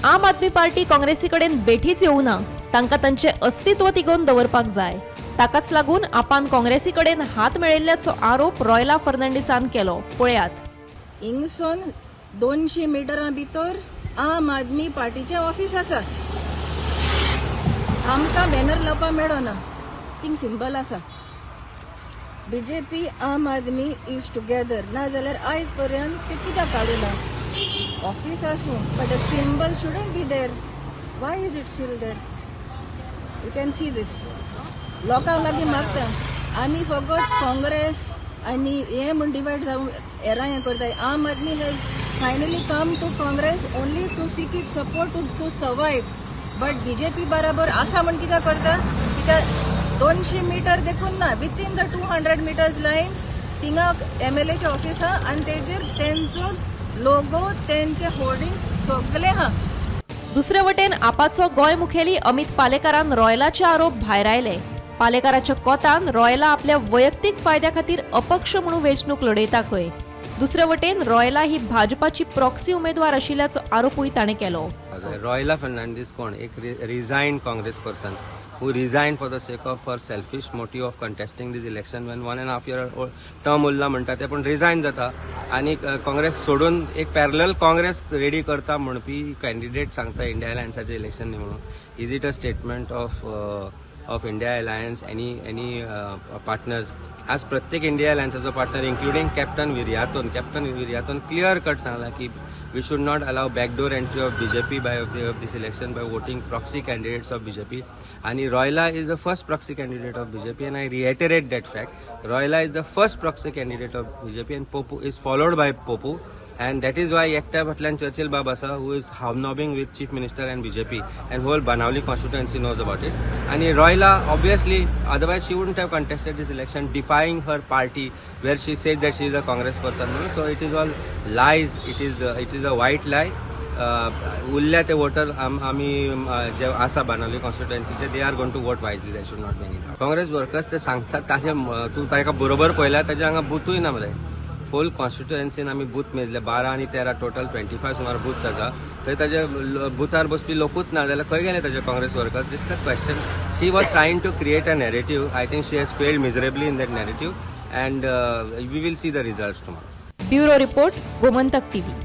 आम आदमी पार्टी काँग्रेसी कडेन बेठीच येवना. तांकां तांचें अस्तित्व तिगोवन दवरपाक जाय. ताकाच लागून आपान काँग्रेसी कडेन हात मेळयल्ल्याचो आरोप रॉयला फर्नांडीसान केलो. पळयात. हिंगसून 200 मिटरां भितर आम आदमी पार्टीचें ऑफिस आसा. आमकां बॅनर लावपाक मेळना. थिंग सिंबल आसा. बीजेपी, आम आदमी is together. ना जाल्यार आयज पर्यंत ते कित्याक काडूना? ऑफिस आसूं, but the symbol shouldn't be there. Why is it still there? You can see this. लोकांक लागीं मागता आमी फकत काँग्रेस आनी हे म्हूण डिवायड जावन हेरां हें करता. Aam Aadmi has finally come to Congress only to seek it support to survive, but BJP बराबर आसा म्हूण कित्याक करता? कित्याक 200 मिटर देखून ना, within the 200 meters line थिंगा एमएलएचे ऑफिस आहा आनी तेजेर तेंचो लोगो, तेंचे होर्डिंग्स सगळे आहा. दुसरे वटेन आपाचो गोंय मुखेली अमित पालेकारान रॉयलाचे आरोप भायरायले. पालेकाराच्या कोतान रॉयला आपल्या वैयक्तीक फायद्या खातीर अपक्ष म्हणून वेंचणूक लढयता खंय. दुसरे वटेन रॉयला ही भाजपाची प्रॉक्सी उमेदवार आशिल्ल्याचो आरोपूय ताणें केलो. रॉयला फर्नांडीस कोण? एक resigned Congress person who resigned for the sake of her selfish motive of contesting this election when one and half year term उरला म्हणटा ते, पूण रिजायन जाता आनी काँग्रेस सोडून एक पॅरलल काँग्रेस रेडी करता म्हणपी कॅन्डिडेट सांगता इंडिया अलायन्साचे इलेक्शन न्ही म्हणून. Is it a statement of India Alliance, any partners? आज प्रत्येक इंडिया अलायन्साचो पार्टनर, इन्क्लुडींग कॅप्टन विरियातोन, कॅप्टन विरियातोन क्लियर कट सांगला की we should not allow backdoor entry of BJP by of this election by voting proxy candidates of BJP. आणि Royla is the first proxy candidate of BJP, and I reiterate that fact. Royla is the first proxy candidate of BJP and Popu is followed by Popu, and that is why एकट्या फाटल्यान Churchill बाब आसा, who is hobnobbing with Chief Minister and BJP, and whole Benaulim constituency knows about it. आणि रॉयला, obviously, otherwise she wouldn't have contested this election, defying her party where she said that she is a Congress person. So it is all lies. It is a white lie. उरल्या ते water आमी जे आसा Benaulim कॉन्स्टिट्युएन्सीचे, they are going to vote wisely. There should not be any. Congress workers ते सांगतात ताजे. तूं ताका बरोबर पळयल्यार ताजे हांगा बुथूय ना मरे. फूल कॉन्स्टिट्युएन्सीन आमी बूथ मेजले, 12 आनी 13, टोटल 25 सुमार बूथ्स आसा. थंय ताजे बुथार बसपी लोकूच ना जाल्यार खंय गेले ताजे Congress workers? This the question. She was trying to create a narrative. I think she has failed miserably in that narrative, and we will see the result tomorrow. Bureau report, Gomantak TV.